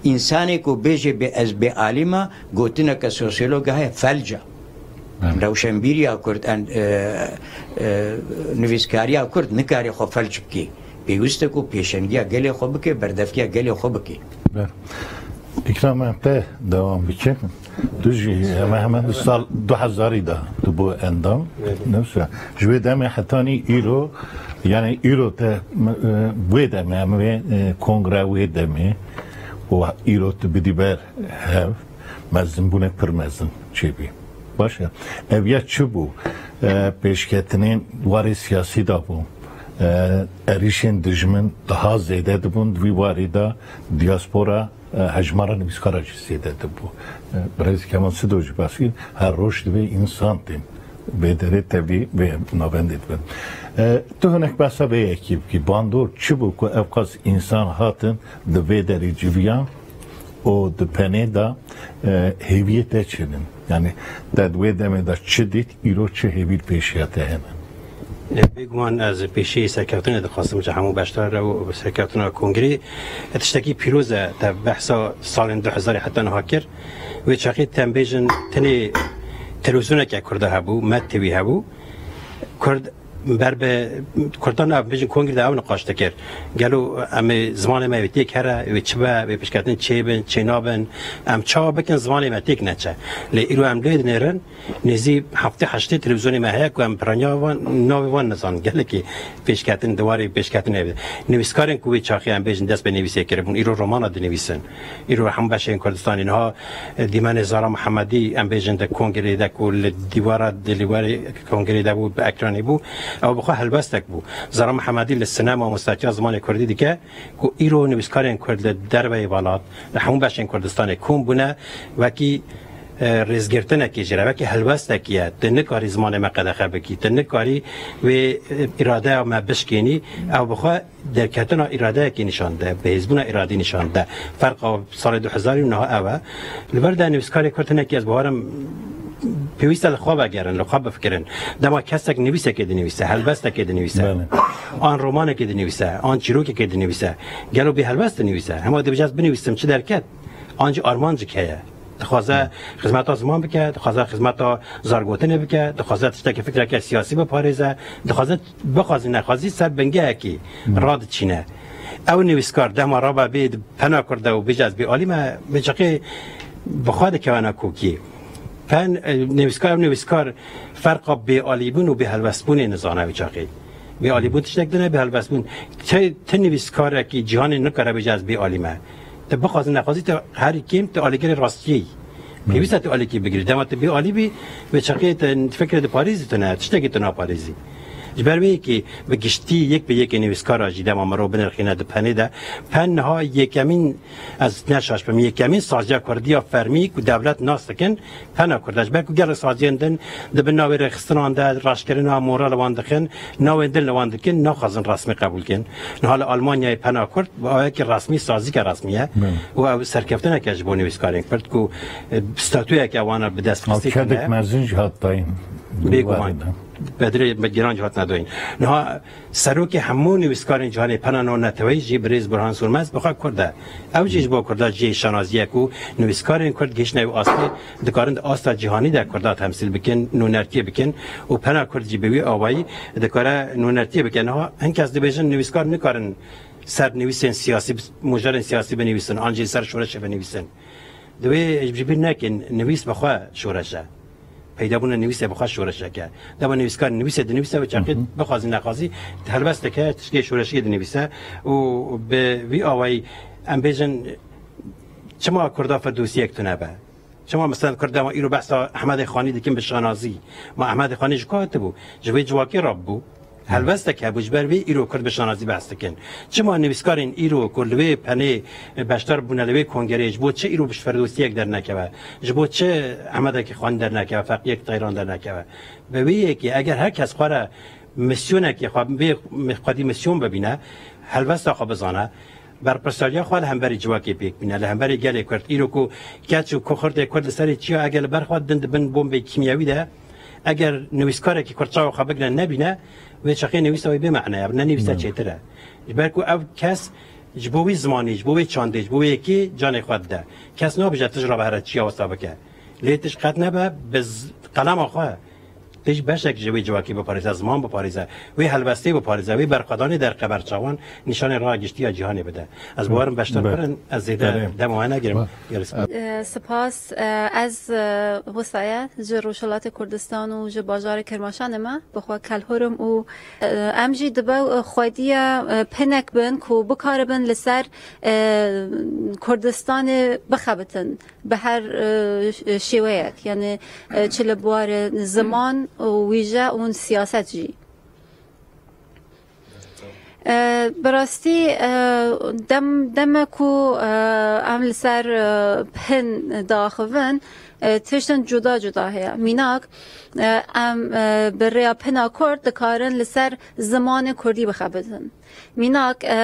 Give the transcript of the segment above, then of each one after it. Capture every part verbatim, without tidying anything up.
Însanê ku bêje bê ez bêalî me, gotineke sosyologa heye, felc e. Rewşenbîriya Kurd, en, e, e, nivîskariya Kurd nikare xwe felc bike. Pêwîst e ku pêşengiya gelê xwe bike, berdevkiya gelê xwe bike. Ber. Îkram, em te dewam bikin. Tu jî hemen hemen di sal du hezarî de tu bû endam. Newse, ji wê demê hetanî îro, yani îro te, e, wê demê, em wê, e, kongre wê demê û îro tu bidî ber hev, mezinbûne pir mezin çêbî. Baş e. Ev ya çi bû? E, pêşketinên warê siyasî de bû. E, erîşên dijmin daha zêde dibûn, di vî warî de diaspora, e, hejmara nivîskara jî zêde dibû. E, Birêz Kemal Sido jî behs kir, her roj divê însan tên. Vê derê tevî vê navendê dibin. E, tu hinek behsa vê yekî bikî. Bandor çi bû ku ev qas însan hatin di vê derî civiyan û di penê de, e, hêviyê te çi bin? Yani te di wê demê de çi dît, îro çi hêvî li pêşiya te hene? Bêguman ez pêşî serkeftinê dixwazim ji hemû beşdar re û serkeftina kongrê. Tiştekî pîroz e, te behsa salên du hezarî heta niha kir. Wê çaxê te em bêjin tenê televîzyoneke Kurda hebû, Med T V hebû. Kurd ber bi Kurdan ev bêjin kongrê de ew niqaş dikir. Gelo em ê zimanê me wê têk here, wê çi be, wê pêşketin çê bin, çê nabin. Em çawa bikin zimanê me têk neçe. Lê îro em lê dinêrin, nêzî heftê heştê televîzyonê me heye ku em piraniya van, navê van nizanin. Gelekî pêşketin, di warê pêşketinê de. Nivîskarên ku wê çaxê em bêjin dest bi nivîsê kiribûn, îro romana dinivîsin. Îro hemû beşên Kurdistanê niha, e, dîmenê Zara Mihemedî, em bêjin di kongrê de ku li dîwara, di lîwarê kongrê de bû, bi ekranê bû, ew bi xwe helbestek bû. Zara Mihemedî li sine mamostatiya zimanê kurdî dike ku îro nivîskarên kurd li derveyê welat, li hemû beşên Kurdistanê kom bûne, wekî, e, rêzgirtinekê jî re, wekî helbestekî ye. Tu nikarî zimanê me qedexe bikî, tu nikarî wê, e, îradeya me bişkênî, ew bi xwe derketina îradeyekê nîşan de, bihêzbûna îradî nîşan de. Ferqa salê du hezarî û niha ew e. Li vir de nivîskarê Kurd hinekî ez bawerim pêwîst e li xwe vegerin, li xwe bifikirin. Dema kesek nivîsekê dinivîse, helbestekê dinivîse, Belê. an romanekê dinivîse, an çîrokekê dinivîse, gelo bê helbest dinivîse? Hema dibêje ez binivîsim, çi derket? An jî armancik heye. Dixwaze xizmeta ziman bike, dixwaze xizmeta zargotinê bike, dixwaze tiştekî fikreke siyasî biparêze, dixwaze bixwazî nexwazî ser bingehekî radiçîne. Ew nivîskar dema rabe bê di pena Kurd de û bêje ez bêalî me, bi çiqê bi xwe dikeve nakokiyê. Pen, e, nivîskar, ew nivîskar ferqa bêalîbûn û bêhelwestbûnê nizane wî çaxê. Bêalîbûn tiştek din e, bêhelwestbûn. Ti, ti nivîskarekî cîhanê nikare bêje ez bêalî me. Te bixwazî nexwazî te herî kêm te alîgirê rastiyê yî. Pêwîst e tu alîkî bigirî. Dema tu bêalî bî, wê çaxê te fikrê diparêzî tu ne, tiştekî tu naparêzî. Ji ber wê yekê bi giştî yek bi yekê nivîskara jî dema mirov binirxîne di penê de, pen niha yekemîn, ez ne şaş bim, yekemîn saziya kurdî ya fermî ku dewlet nas dikin, pena Kurd e. Ji ber ku gelek saziyên din di bin navê rêxistinan de, raşkirina moral li wan dixin, navên din li wan dikin, naxwazin resmî qebûl kin. Niha li Almanyayê pena Kurd bi awayekî resmî, sazîke resmî ye. Belê. Û ew serkeftineke ji bo nivîskarên Kurd ku, e, statuyeke wana bi destpirtî Ew kedek tune. mezin jî hat dayîn. Bêguman. Were de. Bedirê me giran jî hatine dayîn. Niha serokê hemû nivîskarên cîhanê pena navneteweyî jî birêz Burhan Surmez bi xwe Kurd e. Ew jî ji bo Kurda cihê şanazî ye ku nivîskarên Kurd gihiştine wî astê, dikarin di asta cîhanî de Kurda temsîl bikin, nûnertiyê bikin û pena Kurd jî bi wî awayî dikare nûnertiyê bike. Niha hin kes dibêjin nivîskar nikarin ser nivîsên siyasî, mujarên siyasî binivîsin, an jî ser şoreşê binivîsin. Divê ji bîr nekin, nivîs bi xwe şoreş e. Peydabûna nivîsê bi xwe şoreşek e. Dema nivîskar nivîsê dinivîse, wê çaxê Hı hı. bixwazî nexwazî, helbestek heye, tiştê şoreşiyê dinivîse û bi vî awayî em bêjin, çima Kurda Firdûsiyek tune be? Çima mesela Kurd dema îro behsa Ehmedê Xanî dikin bi şanazî? Ma Ehmedê Xanî ji ku hatibû? Ji vê civakê re bû. Helbestek hebû, ji ber vê îro Kurd bi şanazî behs dikin. Çima nivîskarên îro ku li wê penê beşdar bûne, li wê kongerê, ji bo çi îro bi Firdosiyek dernekeve? Ji bo çi Ehmedekî Xanî dernekeve, Feqiyek Teyran dernekeve? Bi wê yekê eger her kes xwe re misyonekê xwe, bê xwedî misyon bibîne, helbesta xwe bizane, berpirsariya xwe li hemberî civakê pêk bîne, li hemberî gelê Kurd. Îro ku keç û ku xirtê Kurd li serê çiya, eger li ber xwe din di bin bombê kîmyewî de, eger nivîskarekî Kurd çawa xwe bigre nebîne, wê çaxê nivîsa wê bê mane ye, ne nivîsa Belê. çêtir e. Ji ber ku ev kes Ji bo wî zimanî, ji bo wê çandê, ji bo wê yekê canê xwe dide. Kes nabêje tij rabe here çiya wisa bike. Lê tij qet nebe bi z-, qelema xwe. Tij beşek ji wê civakî biparêze, ziman biparêze, wê helbestê biparêze, wê berxwedanê derxe ber çawan nîşanê raya giştî ya cîhanê bide. Ez bawerim beşdar Be- pir in, ez zêde Belê. dema we negirim. Ba- Gelî spas. E, spas, e, ez, e, wisa ye ji Rojhilatê Kurdistan û ji bajarê Kermaşanê me bi xwe kelhor im û, e, em jî dibe, e, xwediya, e, pinek bin ku bikaribin li ser, e, Kurdistanê bixebitin bi her, e, ş-, şêweyek, yani, e, çi li buwarê ziman û wîje û siyaset jî. E, bi rastî, e, dem, deme ku, e, em li ser, e, pin diaxivin, e, tiştin cuda cuda heye. Mînak, e, em, e, bi rêya pina Kurd dikarin li ser zimanê Kurdî bixebitin. Mînak, e,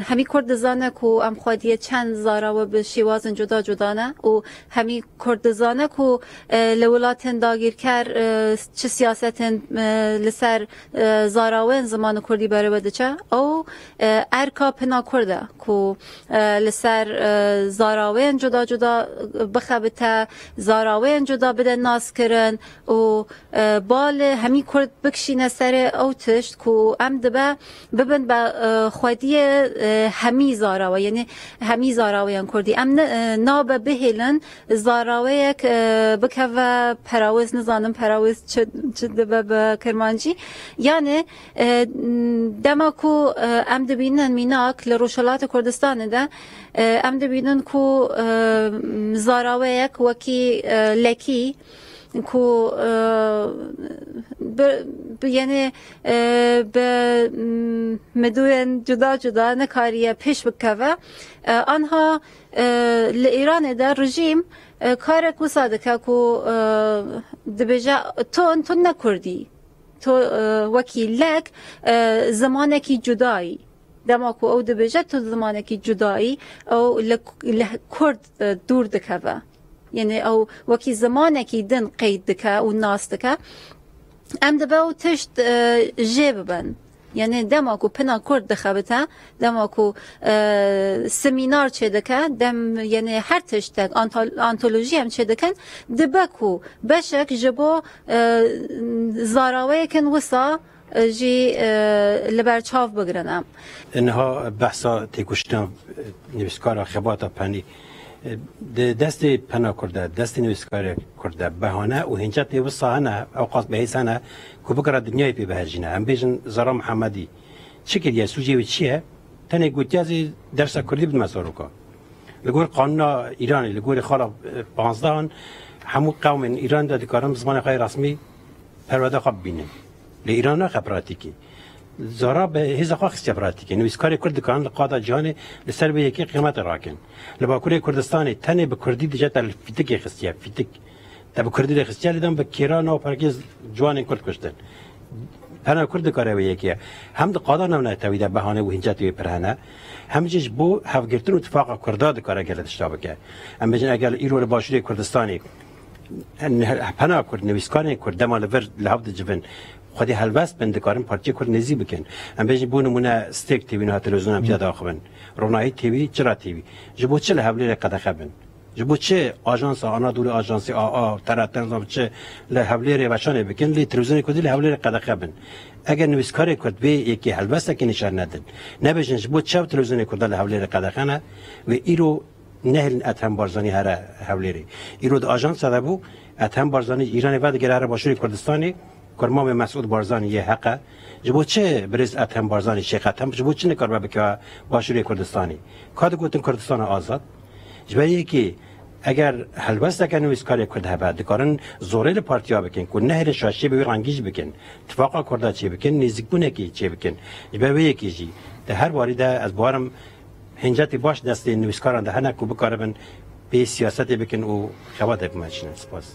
hemî Kurd dizane ku em xwediyê çend zarawe bi şêwazên cuda cuda ne û hemî Kurd dizane ku, e, li welatên dagîrker, e, çi siyasetên, e, li ser, e, zarawên zimanê Kurdî berewe diçe. Ew, e, erka pina Kurd e ku, e, li ser, e, zarawên cuda cuda bixebite, zarawên cuda bide naskirin û, e, bal hemî Kurd bikişîne serê ew tişt ku em dibe bibin be, e, xwediyê, e, hemî zarawe, yani hemî zaraweyên Kurdî. Em ne, e, nabe bihêlin zaraweyek, e, bikeve perawêz, nizanim perawêz çi, çi dibe bi Kirmancî. Yani, e, dema ku, e, em dibînin mînak li Rojhilatê Kurdistanê de, e, em dibînin ku, e, zaraweyek wekî, e, lekî, ku, e, bi, bi, yani, e, bi, m, midûyên cuda cuda nekariye pêş bikeve. E, anha, e, li Îranê de rejîm, e, karek wisa dike ku, e, dibêje, "Ton, ton ne Kurdî." To, e, wekî lek, e, zimanekî cudayî. Dema ku ew dibêje, tu zimanekî cudayî, ew li, li Kurd, e, dûr dikeve. Yani ew wekî zimanekî din qeyd dike û nas dike. Em dibe ew tişt, e, jê bibin. Yani dema ku pina Kurd dixebite, dema ku, e, semînar çêdike, dem, yani her tiştek anto-, antolojî em çêdikin, dibe ku beşek ji bo, e, zaraweyekên wisa, e, jî, e, li ber çav bigirin em. Niha behsa têkoşîna, e, nivîskara Xebata Penî, e, di destê pena Kurd de, destê nivîskarê Kurd de behane û hêncetê wisa hene, ewqas bihêz hene ku bikare dinyayê pê bihejîne. Em bêjin Zara Mihemedî çi kiriye, sûcê wî çi ye? Tenê gotiya zî dersa Kurdî bidime zaroka. Li gor qanûna Îranê, li gorî xala, e, panzdehan, hemû qewmên Îran de dikarin bi zimanê xwe yê resmî perwerde xwe bibînin. Lê Îran naxe pratîkê. Zara bi hêza xwe xistiye pratîkê. Nivîskarê Kurd dikarin li qada cîhanê li ser vê yekê qîmetê rakin. Li Bakurê Kurdistanê tenê bi Kurdî dije te li fîtikê xistiye, fîtik. Te bi Kurdî lê xistiye, lê dem bi kêra nav perkê ciwanên Kurd kuştin. Pena Kurd dikare wê yekê. Hem di qada navnetewî de behane û hîncetê wê pir hene, hem jî ji bo hevgirtin û tifaqa Kurda dikare gelek tişta bike. Em bêjin eger îro li Başûrê Kurdistanê, en-, pena Kurd, nivîskarên Kurd dema li vir li hev dicivin, xwedî helbest bin, dikarin partiyê Kurd nêzî bikin. Em bêjin bo nimûne Stêrk T V niha televîzyona em tiya diaxivin. Ronahî T V, Çira T V. Ji bo çi li Hewlêrê qedexe bin? Ji bo çi ajansa Anadolu, ajansê A A, T R T, nizam çi li Hewlêrê weşanê bikin, lê televîzyonê Kurdî li Hewlêrê qedexe bin? Eger nivîskarê Kurd vê yekê helbestekê nîşan nedin, nebêjin ji bo çi ev televîzyonê Kurda li Hewlêrê qedexe ne, wê îro nehêlin Ethem Barzanî here Hewlêrê. Îro di ajansa de bû, Ethem Barzanî ji Îranê vedigere here Başûrê Kurdistanê, Kurmamê Mesûd Barzanî yê heqe. Ji bo çi birêz Ethem Barzanî, Şêx Ethem, ji bo çi nikaribe bikeve Başûrê Kurdistanê? Ka digotin Kurdistana azad? Ji ber yekê eger helbesteke nivîskarê Kurd hebe, dikarin zorê li partiya bikin ku nehêlin şaşiyê bi wî rengî jî bikin, tifaqa Kurda çêbikin, nêzîkbûnekî çêbikin. Ji ber wê yekê jî di her warî de ez bawerim hêncetê baş destê nivîskaran de hene ku bikaribin pê siyasetê bikin û xebatê bimeşînin. Spas.